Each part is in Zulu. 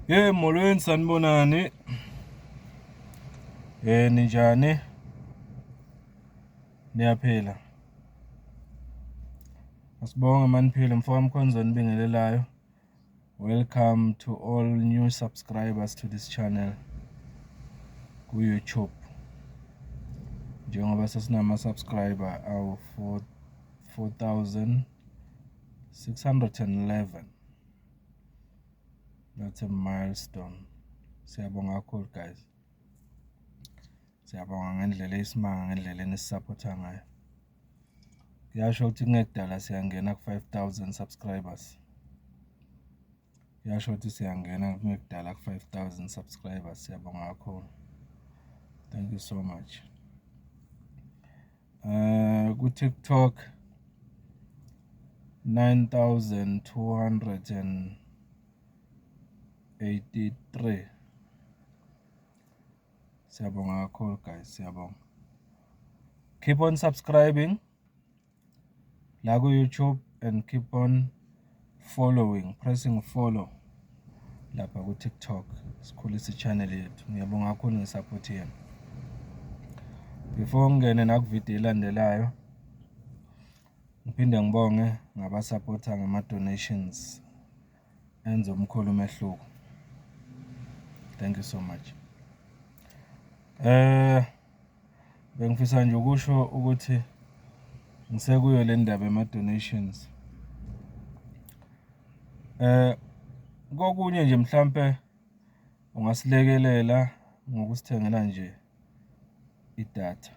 Hey, molweni, sanibonani. Ninjani? Niyaphila? Asibonge maniphila, mfoka Mkhonza onibingelelayo. Welcome to all new subscribers to this channel ku-YouTube. Njengoba sesinama subscriber awu 4611. That's a milestone. Siyabonga kakhulu, guys. Siyabonga ngendlela eyisimanga, ngendlela enisisaphotha ngayo. Kuyasho ukuthi kungekudala siyangena ku-5000 subscribers. Kuyasho ukuthi siyangena kungekudala ku-5000 subscribers. Siyabonga kakhulu. Thank you so much. Ku-TikTok 9283. Siyabonga kakhulu, guys, siyabonga. Keep on subscribing la ku-YouTube and keep on following, pressing follow lapha ku-TikTok, sikhulise i-channel yethu. Ngiyabonga kakhulu nge-support yenu. Before ngingene naku-video elandelayo, ngiphinde ngibonge ngabasapotha ngama-donations enza omkhulu umehluko. Thank you so much. Bengifisa nje ukusho ukuthi ngisekuyo le ndaba yama-donations. Kokunye nje mhlampe ungasilekelela ngokusithengela nje idatha.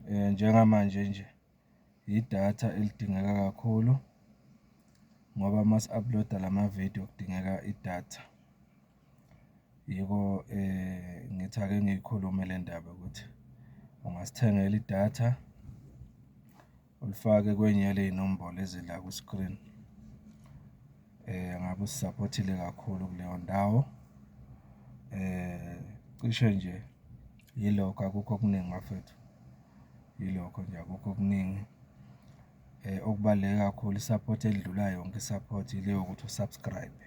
Njengamanje nje idatha elidingeka kakhulu ngoba masi-upload-a lama-video kudingeka idatha. Yiko ngithi ake ngiyikhulume le ndaba ukuthi ungasithengela idatha, ulifake kwenye yaley'nombolo ezila ku-screen. Ngabe usisaphothile kakhulu kuleyo ndawo. Cishe nje yilokho, akukho okuningi bafethu, yilokho nje, akukho okuningi. Okubaluleke kakhulu, i-support edlula yonke i-support ile yokuthi u-subscribe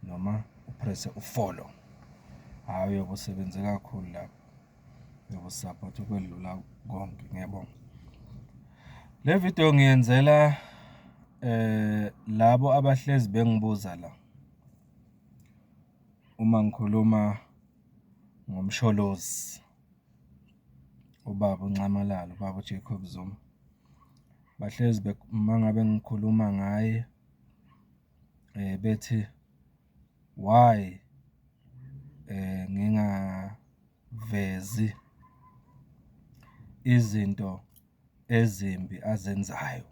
noma u-press-e u-follow. Hhayi, uyobe usebenze kakhulu lapho, uyobe usaphotha ukwedlula konke, ngiyabonga. Le video ngiyenzela labo abahlezi bengibuza la uma ngikhuluma ngoMsholozi, ubaba uNxamalala, ubaba uJacob Zuma. Bahlezi uma ngabe ngikhuluma ngaye bethi why ngingavezi izinto ezimbi azenzayo?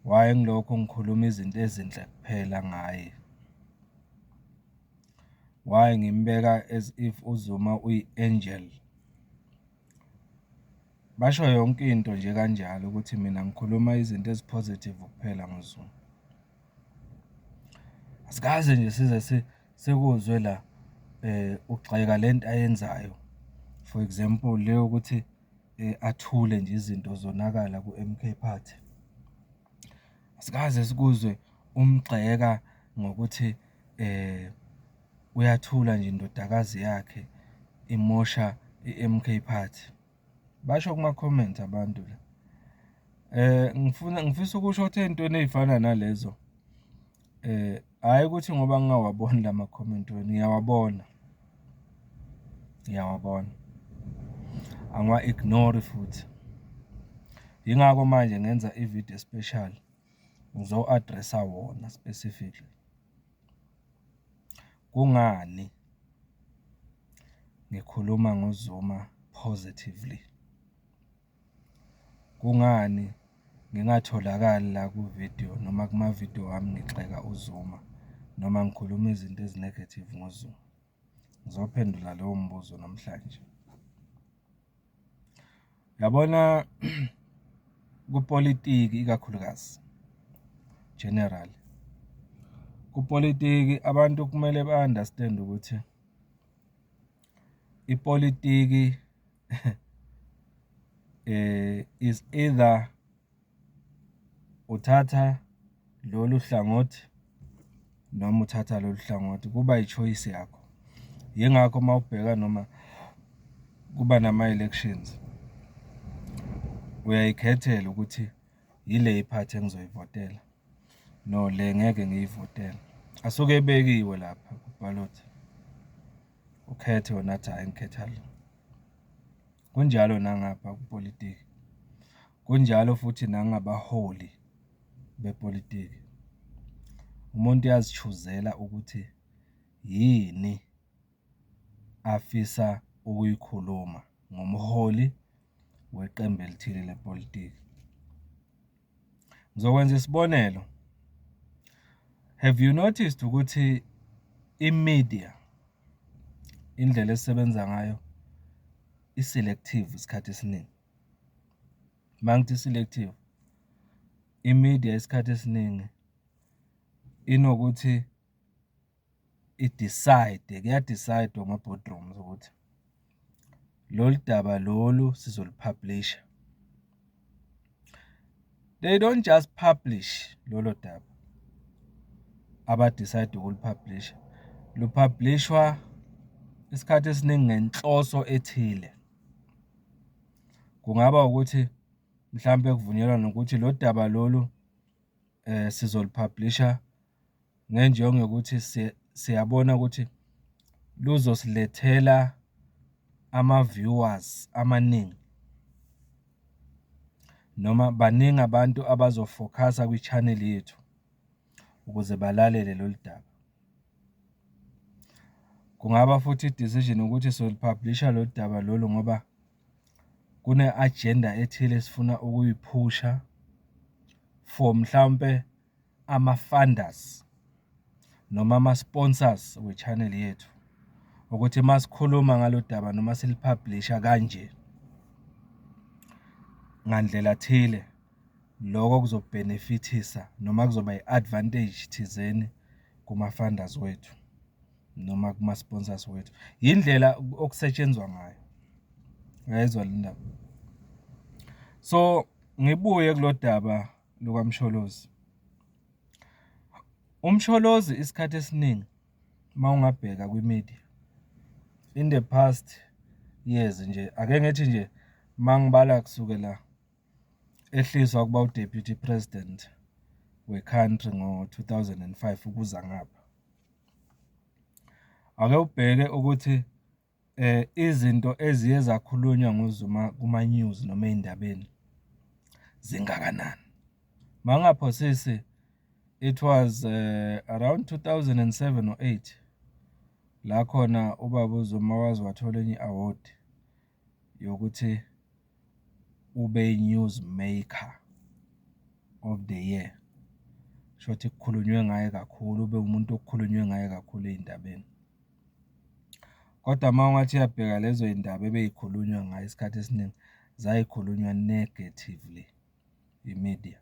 Why ngilokhu ngikhuluma izinto ezinhle kuphela ngaye? Why ngimbeka as if uZuma uyi-angel? Basho yonke into nje kanjalo ukuthi mina ngikhuluma izinto ezi-positive kuphela ngoZuma. Asikaze nje size sikuzwe la ugxeka lento ayenzayo. For example, le yokuthi athule nje izinto zonakala ku-M_K Party. Asikaze sikuzwe umgxeka ngokuthi uyathula nje indodakazi yakhe imosha i-M_K Party. Basho kuma-comment abantu la. Ngifuna ngifisa ukusho ukuthi ey'ntweni ey'fana nalezo, hhayi ukuthi ngoba ngingawaboni lama-comment wenu, ngiyawabona, ngiyawabona, angiwa-ignore-i futhi. Yingakho manje ngenza i-video special, ngizo-address-a wona specifically. Kungani ngikhuluma ngoZuma positively? Kungani ngingatholakali la ku-video noma kuma-video wami ngigxeka uZuma noma ngikhuluma izinto ezi-negative ngoZuma? Ngizophendula lowo mbuzo namhlanje. Uyabona, kupolitiki ikakhulukazi, generally, kupolitiki abantu kumele ba-understand ukuthi ipolitiki is either uthatha lolu hlangothi noma uthatha lolu hlangothi, kuba i-choice yakho. Yingakho uma ubheka noma kuba nama-elections, uyayikhethela ukuthi yile iphathi engizoyivotela, no le ngeke ngiyivotele. Asuke ebekiwe lapha kubhalothi, ukhethe wena athi, hhayi ngikhetha lo. Kunjalo nangapha kupolitiki, kunjalo futhi nangabaholi bepolitiki. Umuntu uyazi-choose-ela ukuthi yini afisa ukuyikhuluma ngomholi weqembu elithile lepolitiki. Ngizokwenza isibonelo, have you noticed ukuthi i-media, indlela esebenza ngayo i-selective isikhathi esiningi? Uma ngithi i-selective, i-media isikhathi esiningi inokuthi i-decide, kuya-decide-wa ema-boardrooms ukuthi lolu daba lolu sizolu-publish-a. They don't just publish lolo daba aba-decide ukulu-publish-a, lu-publish-wa isikhathi esiningi ngenhloso ethile. Kungaba ukuthi mhlampe kuvunyelwane ngokuthi lo daba lolu sizolu-publish-a ngenjongo yokuthi siyabona ukuthi luzosilethela ama-viewers amaningi, noma baningi abantu abazofokhasa kwi-channel yethu ukuze balalele lolu daba. Kungaba futhi i-decision ukuthi solu-publish-a lolu daba lolu ngoba kune-ajenda ethile esifuna ukuyiphusha for mhlawumpe ama-funders noma ama-sponsors we-channel yethu, ukuthi uma sikhuluma ngalo daba noma sili-publish-a kanje ngandlela thile, loko kuzo-benefit-isa noma kuzoba i-advantage thizeni kuma-funders wethu noma kuma-sponsors wethu. Yindlela okusetshenzwa ngayo, uyayizwa le ndaba? So, ngibuye kulo daba lukaMsholozi. UMsholozi isikhathi esiningi uma ungabheka kwi-media, in the past years nje, ake ngithi nje uma ngibala kusukela ehliswa ukuba u-Deputy President we-country ngo-2005 ukuza ngapha. Ake ubheke ukuthi izinto eziye zakhulunywa nguZuma kuma-news noma ey'ndabeni zingakanani. Uma ngingaphosisi, it was around 2007 or 8 la khona ubaba uZuma waze wathola enye i-award yokuthi ube i-news maker of the year. Shuthi kukhulunywe ngaye kakhulu, ube umuntu okukhulunywe ngaye kakhulu ey'ndabeni. Kodwa uma ungathi uyabheka lezo y'ndaba ebey'khulunywa ngaye isikhathi esiningi, zay'khulunywa negatively i-media.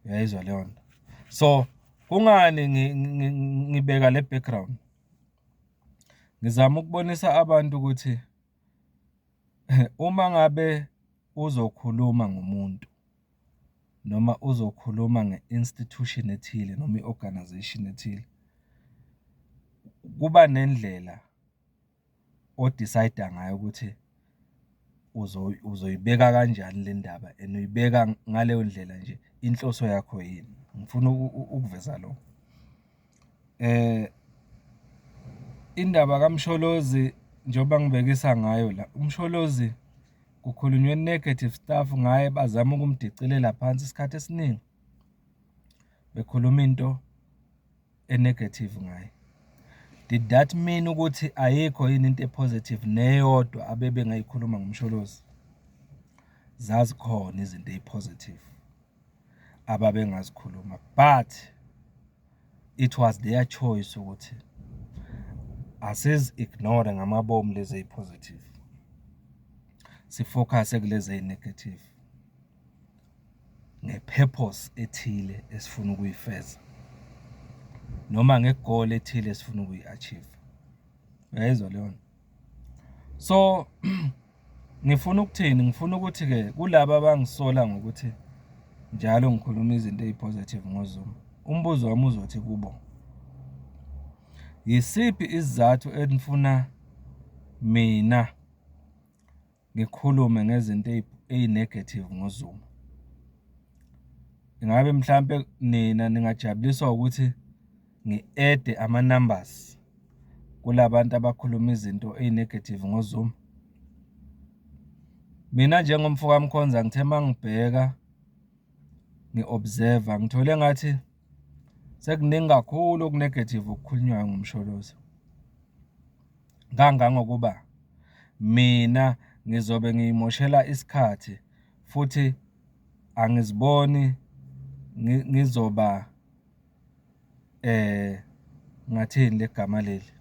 Uyayizwa leyo nto? So, kungani ngibeka le background? Ngizama ukubonisa abantu ukuthi uma ngabe uzokhuluma ngomuntu noma uzokhuluma nge-institution ethile noma i-organisation ethile, kuba nendlela o-decide-a ngayo ukuthi uzoyibeka kanjani le ndaba and uyibeka ngaleyo ndlela nje inhloso yakho yini. Ngifuna ukuveza lokho. Indaba kaMsholozi njengoba ngibekisa ngayo la, uMsholozi kukhulunywe negative stuff ngaye, bazama ukumdicilela phansi isikhathi esiningi, bekhuluma into e-negative ngaye. Did that mean ukuthi ayikho yini into e-positive neyodwa abebengayikhuluma ngoMsholozi? Zazikhona izinto eyi-positive ababengazikhuluma, but it was their choice ukuthi asizi-ignore ngamabomu lezi eyi-positive, si-focus-e kulezi eyi-negative nge-purpose ethile esifuna ukuyifeza noma nge-goal ethile esifuna ukuyi-achieve. Uyayizwa leyo nto? So, ngifuna ukuthini? Ngifuna ukuthi-ke kulaba abangisola ngokuthi Njalo ngikhuluma izinto eyi-positive ngoZuma. Umbuzo wami uzothi kubo, yisiphi isizathu enifuna mina ngikhulume ngezinto eyi-negative ngoZuma? Ingabe mhlampe nina ningajabuliswa ukuthi ngi-add-e ama-numbers kula bantu abakhuluma izinto eyi-negative ngoZuma? Mina njengomfo kaMkhonza ngithe uma ngibheka ngi-observe-a, ngithole engathi sekuningi kakhulu oku-negative okukhulunywayo ngoMsholozi. Kangangokuba mina ngizobe ngiy'moshela isikhathi futhi angiziboni ngizoba ngingathini le gama leli?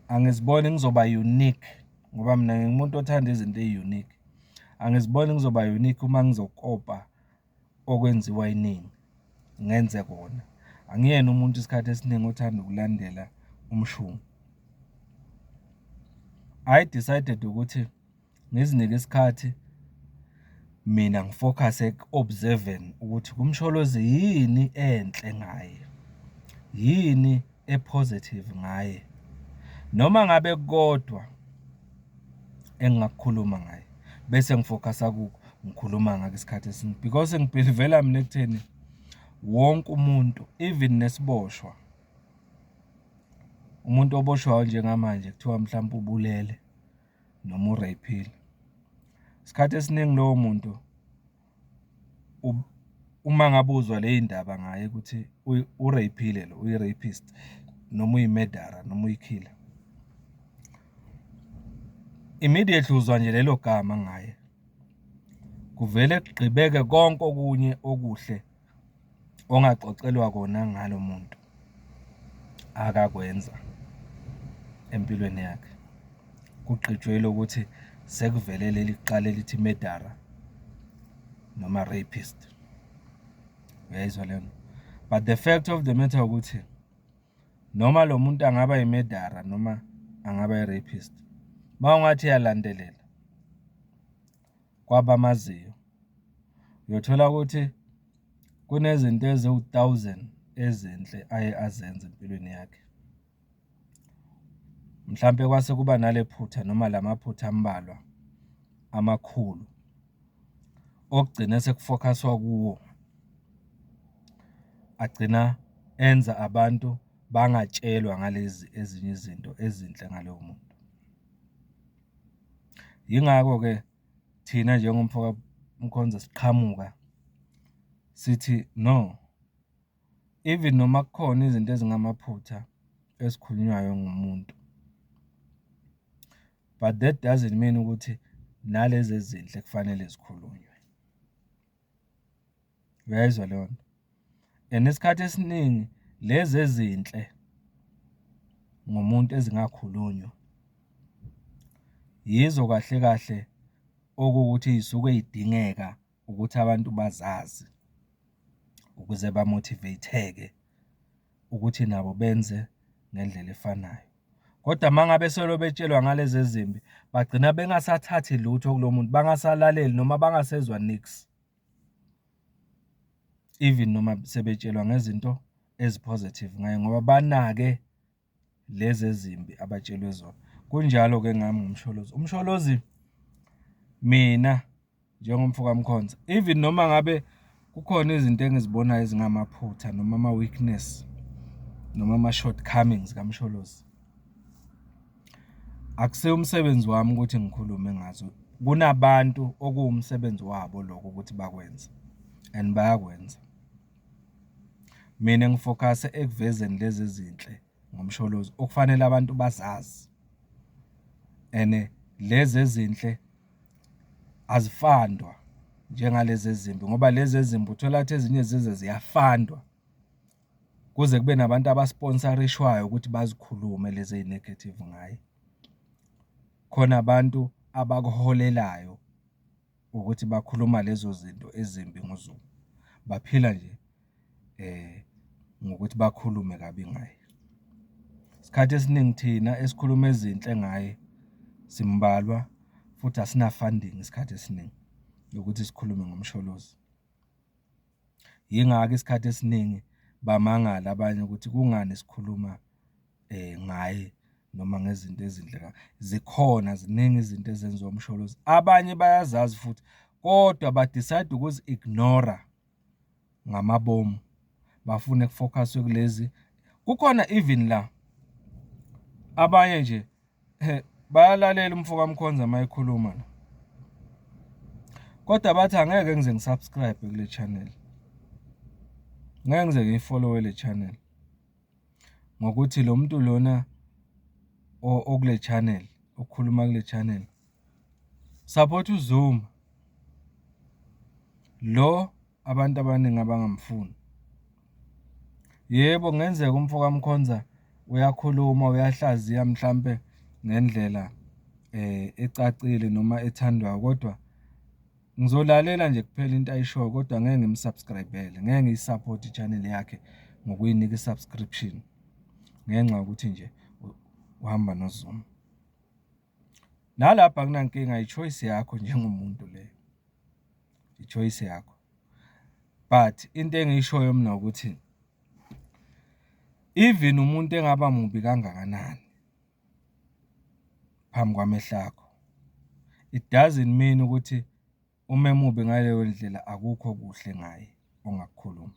Angiziboni ngizoba unique ngoba mina ngingumuntu othanda izinto eyi-unique. Angiziboni ngizoba unique uma ngizokopa okwenziwa iningi, ngenze kona. Angiyena umuntu isikhathi esiningi othanda ukulandela umshungu. I decided ukuthi ngizinike isikhathi mina ngifokhase eku-observe-eni ukuthi kuMsholozi yini enhle ngaye, yini e-positive ngaye, noma ngabe kukodwa engingakukhuluma ngaye, bese ngifokhasa kukho, ngikhuluma ngako isikhathi esiningi. Because ngibhilivela mina ekutheni wonke umuntu, even nesiboshwa, umuntu oboshwayo njengamanje kuthiwa mhlampe ubulele noma u-rape-ile. Isikhathi esiningi lowo muntu uma ngabe uzwa ley'ndaba ngaye ukuthi u-rape-ile lo, uyi-rapist, noma uyi-murderer, noma uyi-killer. Immediately uzwa nje lelo gama ngaye, kuvele kugqibeke konke okunye okuhle ongaxoxelwa kona ngalo muntu akakwenza empilweni yakhe. Kugqitshwe elokuthi sekuvele leli kuqala elithi murderer noma rapist. Uyayizwa leyo nto? But the fact of the matter ukuthi noma lo muntu angaba i-murderer noma angaba i-rapist, uma ungathi uyalandelela kwabamaziyo, uyothola ukuthi kunezinto eziwu-thousand ezinhle aye azenza empilweni yakhe. Mhlampe kwase kuba nale phutha noma la maphutha ambalwa amakhulu okugcina sekufokhaswa kuwo, agcina enza abantu bangatshelwa ngalezi ezinye izinto ezinhle ngaloyo muntu. Yingakho-ke thina njengomfo kaMkhonza siqhamuka sithi no, even noma kukhona izinto ezingamaphutha ezikhulunywayo ngomuntu, but that doesn't mean ukuthi nalezi ezinhle kufanele zikhulunywe. Uyayizwa leyo nto? And isikhathi esiningi lezi ezinhle ngomuntu ezingakhulunywa yizo kahle kahle okuwukuthi y'suke y'dingeka ukuthi abantu bazazi ukuze ba-motivate-eke ukuthi nabo benze ngendlela efanayo. Kodwa uma ngabe solo betshelwa ngalezi ezimbi, bagcina bengasathathi lutho kulo muntu, bangasalaleli noma bangasezwa niks. Even noma sebetshelwa ngezinto ezi-positive ngaye ngoba banake lezi ezimbi abatshelwe zona. Kunjalo-ke ngami ngoMsholozi. UMsholozi, mina njengomfo kaMkhonza, even noma ngabe kukhona izinto engizibonayo ezingamaphutha noma ama-weakness, noma ama-shortcomings kaMsholozi, akusiwo umsebenzi wami ukuthi ngikhulume ngazo. Kunabantu okuwumsebenzi wabo lokho ukuthi bakwenze and bayakwenza. Mina ngifokhase ekuvezeni lezi ezinhle ngoMsholozi okufanele abantu bazazi and lezi ezinhle azifandwa njengalezi ezimbi ngoba lezi ezimbi uthola ukuthi ezinye zize ziyafandwa kuze kube nabantu abasponsorishwayo ukuthi bazikhulume lezi eyi-negative ngaye. Khona abantu abakuholelayo ukuthi bakhuluma lezo zinto ezimbi ngoZuma, baphila nje ngokuthi bakhulume kabi ngaye. Isikhathi esiningi thina esikhuluma ezinhle ngaye simbalwa futhi asina-funding isikhathi esiningi yokuthi sikhulume ngoMsholozi. Yingakho isikhathi esiningi bamangala abanye ukuthi kungani sikhuluma ngaye noma ngezinto ezinhle. Zikhona ziningi izinto ezenziwa uMsholozi, abanye bayazazi futhi, kodwa ba-decide-a ukuzi-ignore-ra ngamabomu, bafune ku-focus-we kulezi. Kukhona even la abanye nje bayalalela umfo kaMkhonza uma ekhuluma la, kodwa bathi angeke ngize ngi-subscribe kule channel, ngeke ngize ngiyi-follow-we le channel ngokuthi lo muntu lona okule channel, okhuluma kule channel, support uZuma. Lo abantu abaningi abangamfuni. Yebo, kungenzeka umfo kaMkhonza uyakhuluma, uyahlaziya mhlampe ngendlela ecacile noma ethandwayo, kodwa ngizolalela nje kuphela into ayishoyo kodwa ngeke ngim-subscribe-ele, ngeke ngiyi-support i-channel yakhe ngokuyinika i-subscription ngenxa yokuthi nje uhamba noZuma. Nalapho akunankinga, i-choice yakho njengomuntu leyo, i-choice yakho. But into engiyishoyo mina ukuthi even umuntu engaba mubi kangakanani phambi kwamehlo akho, it doesn't mean ukuthi uma emubi ngaleyo ndlela akukho okuhle ngaye ongakukhuluma.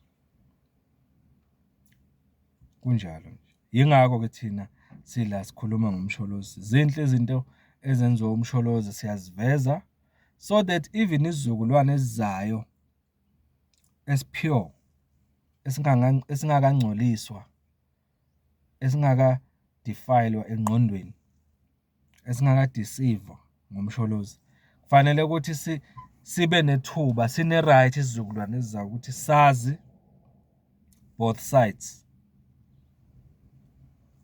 Kunjalo nje. Yingakho-ke thina sila sikhuluma ngoMsholozi. Zinhle izinto ezenziwa uMsholozi siyaziveza so that even isizukulwane esizayo esi-pure, esingakangcoliswa, esingaka-defile-wa engqondweni, esingaka-deceive-wa ngoMsholozi, kufanele ukuthi sibe nethuba, sine-right isizukulwane esizayo ukuthi sazi both sides.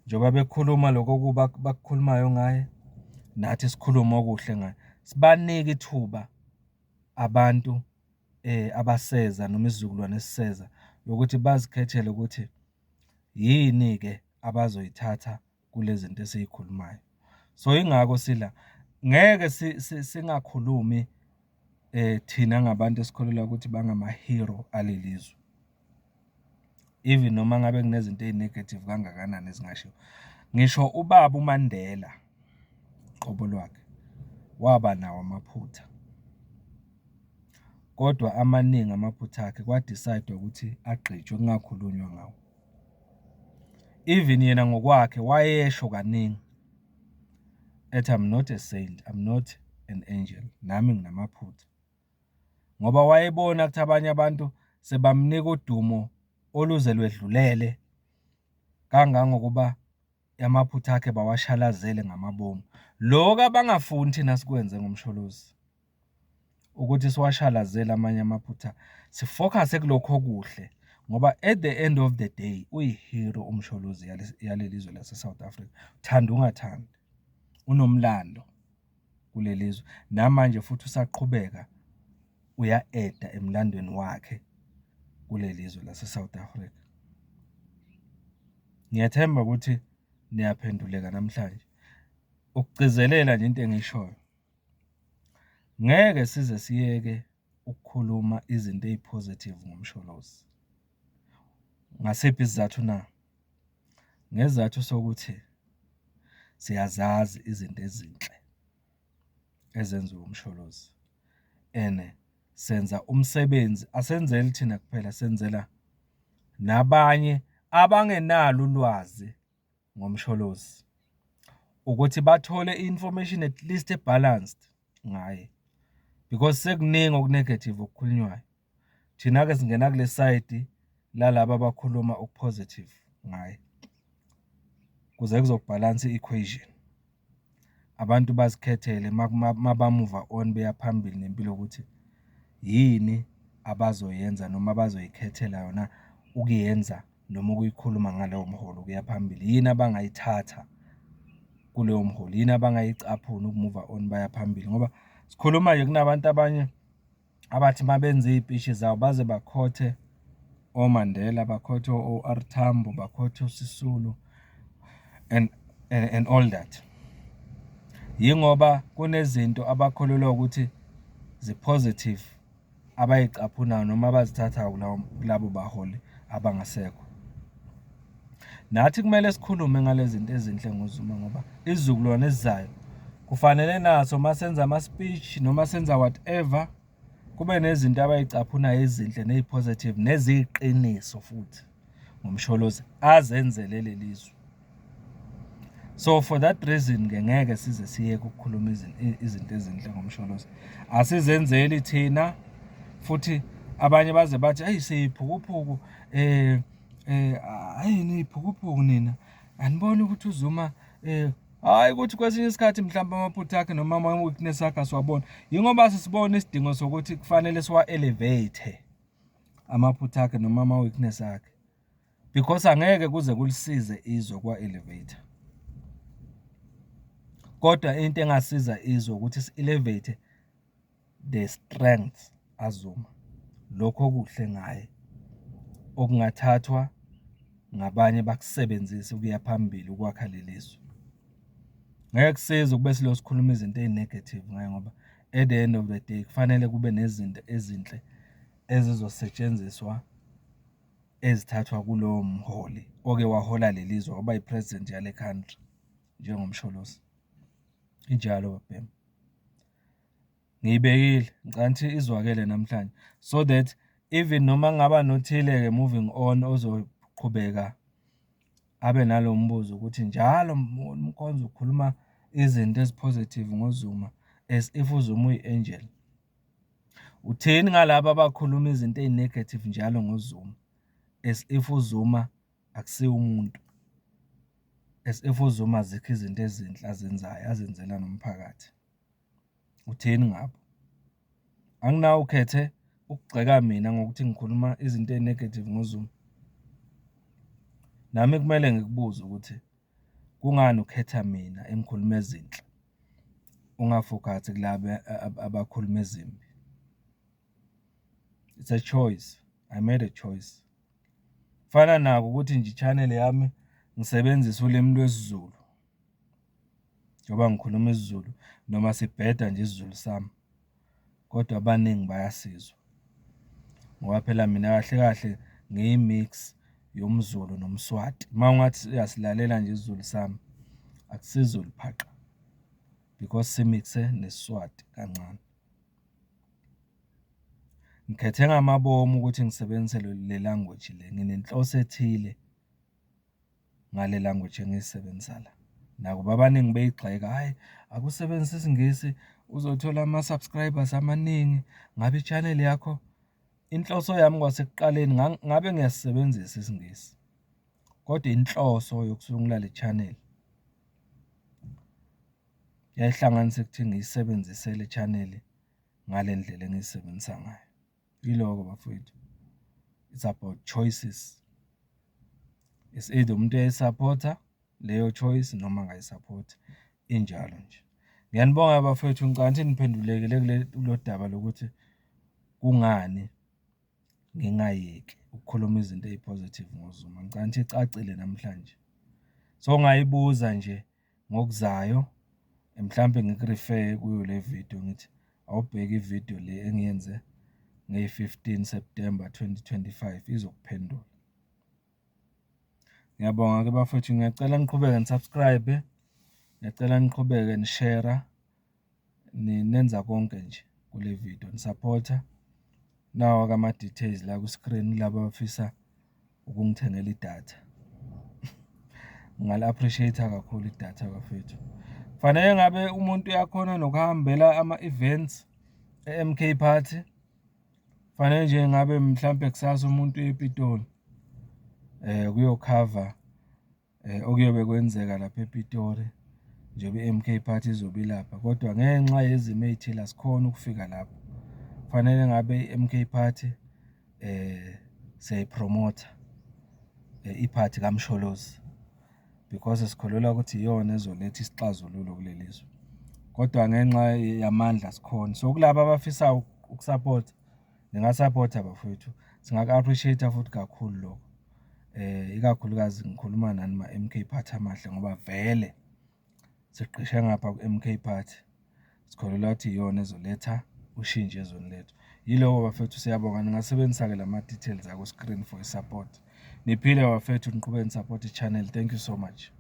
Njengoba bekhuluma lokho okubi abakukhulumayo ngaye, nathi sikhulume okuhle ngaye. Sibanike ithuba abantu abaseza noma isizukulwane esiseza ukuthi bazikhethele ukuthi yini-ke abazoyithatha kule zinto esiy'khulumayo. So, yingakho sila, ngeke singakhulumi thina ngabantu esikholelwa ukuthi bangama-hero aleli zwe. Even noma ngabe kunezinto eyi-negative kangakanani ezingashiwo. Ngisho ubaba uMandela qobo lwakhe, waba nawo amaphutha, kodwa amaningi amaphutha akhe kwa-decide-wa ukuthi agqitshwe kungakhulunywa ngawo. Even yena ngokwakhe wayesho kaningi ethi, I'm not a saint, I'm not an angel, nami nginamaphutha. Ngoba wayebona ukuthi abanye abantu sebamnika udumo oluze lwedlulele kangangokuba amaphutha akhe bawashalazele ngamabomu. Lokhu abangafuni thina sikwenze ngoMsholozi, ukuthi siwashalazele amanye amaphutha, si-focus-e kulokhu okuhle ngoba at the end of the day uyi-hero uMsholozi yaleli zwe lase-South Africa, uthanda ungathandi, unomlando kuleli zwe. Namanje futhi usaqhubeka uya-add-a emlandweni wakhe kuleli zwe lase-South Africa. Ngiyathemba ukuthi niyaphenduleka namhlanje. Ukugcizelela nje into engiyishoyo, ngeke size siyeke ukukhuluma izinto eyi-positive ngoMsholozi. Ngasiphi isizathu na? Ngesizathu sokuthi siyazazi izinto ezinhle ezenziwa uMsholozi and senza umsebenzi, asenzeli thina kuphela, senzela nabanye abangenalo ulwazi ngoMsholozi ukuthi bathole i-information at least e-balanced ngaye because sekuningi oku-negative okukhulunywayo. Thina-ke singena kule side lalaba abakhuluma oku-positive ngaye kuze kuzobhalansa i-equation. Abantu bazikhethele maba-move-a on beya phambili nempilo ukuthi yini abazoyenza noma abazoyikhethela yona ukuyenza noma ukuyikhuluma ngalowo mholo ukuya phambili. Yini abangayithatha kuloyo mholo, yini abangayicaphuna uku-move-a on baya phambili ngoba sikhuluma nje kunabantu abanye abathi uma benza iy'pishi zabo baze bakhothe oMandela, bakhothe o-R Tambo, bakhothe oSisulu and all that. Yingoba kunezinto abakholelwa ukuthi zi-positive. abayicaphunayo noma abazithathayo kulabo baholi abangasekho. Nathi kumele sikhulume ngale zinto ezinhle ngoZuma ngoba isizukulwane esizayo kufanele naso uma senza ama-speech noma senza whatever, kube nezinto abayicaphunayo ezinhle ney'positive neziyiqiniso futhi ngoMsholozi azenzele leli zwe. So for that reason-ke ngeke size siyeke ukukhuluma izinto ezinhle ngoMsholozi. Asizenzeli thina futhi abanye baze bathi, eyi siyiphukuphuku hhayi niyiphukuphuku nina, aniboni ukuthi uZuma hhayi ukuthi kwesinye isikhathi mhlawumbe amaphutha akhe noma ama-weakness akhe asiwaboni. Yingoba sisibona isidingo sokuthi kufanele siwa-elevate amaphutha akhe noma ama-weakness akhe because angeke kuze kulisize izwe ukuwa-elevate-a. Kodwa into engasiza izwe ukuthi si-elevate the strengths aZuma, lokhu okuhle ngaye okungathathwa ngabanye bakusebenzise ukuya phambili ukwakha leli zwe. Ngeke kusize ukube silokhu sikhuluma izinto eyi-negative ngaye ngoba at the end of the day kufanele kube nezinto ezinhle ezizosetshenziswa ezithathwa kulowo mholi oke wahola leli zwe waba yi-president yale country njengoMsholozi. Injalo babhemu. Ngiyibekile, ngicabanga ukuthi izwakele namhlanje so that even noma kungaba nothile-ke moving on ozoqhubeka abe nalo mbuzo ukuthi njalo uMkhonza ukhuluma izinto ezi-positive ngoZuma as if uZuma uyi-angel. Uthini ngalaba abakhuluma izinto eyi-negative njalo ngoZuma as if uZuma akusiye umuntu, as if uZuma azikho izinto ezinhle azenzayo azenzela nomphakathi. Uthini ngabo? Anginawe ukhethe ukugxeka mina ngokuthi ngikhuluma izinto eyi-negative ngoZuma. Nami kumele ngikubuze ukuthi kungani ukhetha mina engikhuluma ezinhle, unga-focus-i kulaba abakhuluma ezimbi. It's a choice, I made a choice. Kufana nako ukuthi nje i-channel yami ngisebenzise ulimi lwesiZulu, njengoba ngikhuluma isiZulu noma sibheda nje isiZulu sami, kodwa abaningi bayasizwa. Ngoba phela mina kahle kahle ngiyi-mix yomZulu nomSwati. Uma ungathi uyasilalela nje isiZulu sami, akusiZulu phaqa because si-mix-e nesiSwati kancane. Ngikhethe ngamabomu ukuthi ngisebenzise le language le, nginenhloso ethile ngale language engiyisebenzisa la. Nakuba abaningi beyigxeka, hhayi ake usebenzise isiNgisi uzothola ama-subscribers amaningi, ngabe i-channel yakho. Inhloso yami kwasekuqaleni ngabe ngiyasisebenzisa isiNgisi, kodwa inhloso yokusungula le channel yayihlanganisa ekutheni ngiyisebenzise le channel ngale ndlela engiyisebenzisa ngayo. Yiloko bafowethu, it's about choices. It's either umuntu uyayi-support-a leyo choice noma angayi-support-i, injalo nje. Ngiyanibonga bafowethu, ngicabanga ukuthi niphendulekile kule kulolu daba lokuthi kungani ngingayeki ukukhuluma izinto eyi-positive ngoZuma. Ngicabanga ukuthi icacile namhlanje. Sowungayibuza nje ngokuzayo, mhlampe ngiku-refer-e kuyo le vidiyo ngithi awubheke ividiyo le engiyenze ngeyi-15 September 2025, izokuphendula. Ngiyabonga-ke bafowethu, ngiyacela niqhubeke ni-subscribe-e, ngiyacela niqhubeke ni-share-a, nenza konke nje kule vidiyo, ni-support-a. Nawa-ke ama-details la ku-screen kulaba abafisa ukungithengela idatha. Ngingali-appreciate-a kakhulu idatha bafethu. Kufanele ngabe umuntu uyakhona nokuhambela ama-events e-M_K Party. Kufanele nje ngabe mhlampe kusasa umuntu uya ePitoli ukuyokhava okuyobe kwenzeka lapha ePitori njengoba i-M_K Party izobe ilapha, kodwa ngenxa yezimo ey'thile asikhoni ukufika lapho. Kufanele ngabe i-M_K Party siyayiphromotha iphathi kaMsholozi because sikholelwa ukuthi iyona ezoletha isixazululo kuleli zwe, kodwa ngenxa yamandla asikhoni. So, kulaba abafisayo uku-support-a, ninga-support-a bafowethu, singaku-appreciate-a futhi kakhulu lokho. Ikakhulukazi ngikhuluma nani ma-M_K Party amahle ngoba vele sigqishe ngapha ku-M_K Party, sikholelwa ukuthi iyona ezoletha ushintsho ezweni lethu. Yiloko bafethu, siyabonga. Ningasebenzisa-ke lama-details aku-screen for i-support. Niphile bafethu, niqhubeke ni-support i-channel. Thank you so much.